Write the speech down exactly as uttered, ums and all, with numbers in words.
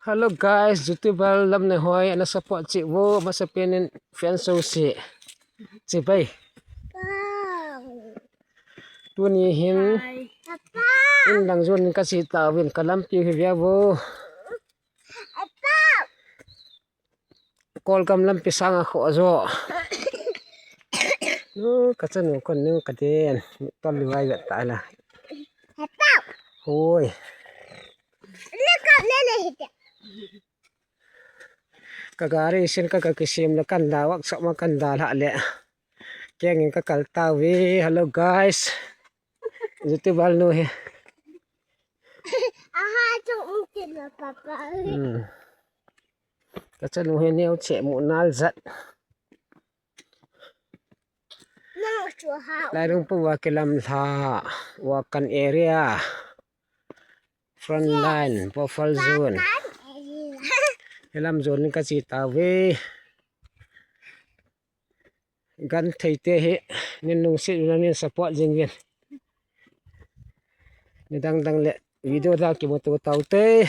Hello guys, YouTuber Lamneihoi ana support cheh uvo, masapen in fan show se. Chibai. Tuni hin in lang jon in kache tauvin, kalampiu hi veuvo. Kolgam lampi sanga kho jo. Nu, kachanu kon nu kaden. Tol liwai vet ta la. Hoi. Ka gari sin ka, kakisem le kanda, workshop ma kanda la le. Kengin kakal tauve. Hello guys. YouTuber nu hi. Aha, chung ung kin la papa. Hmm. Kachanu hi neo che mu nal jat. Nang chu ha. Lai rung pu wa kilam la wa kan area. Front line, buffer zone. Hilam zone in kache tauve. Genthei te hi, nin lungset uvin nin support jing uvin. Nidang dang le video da kimuto taute.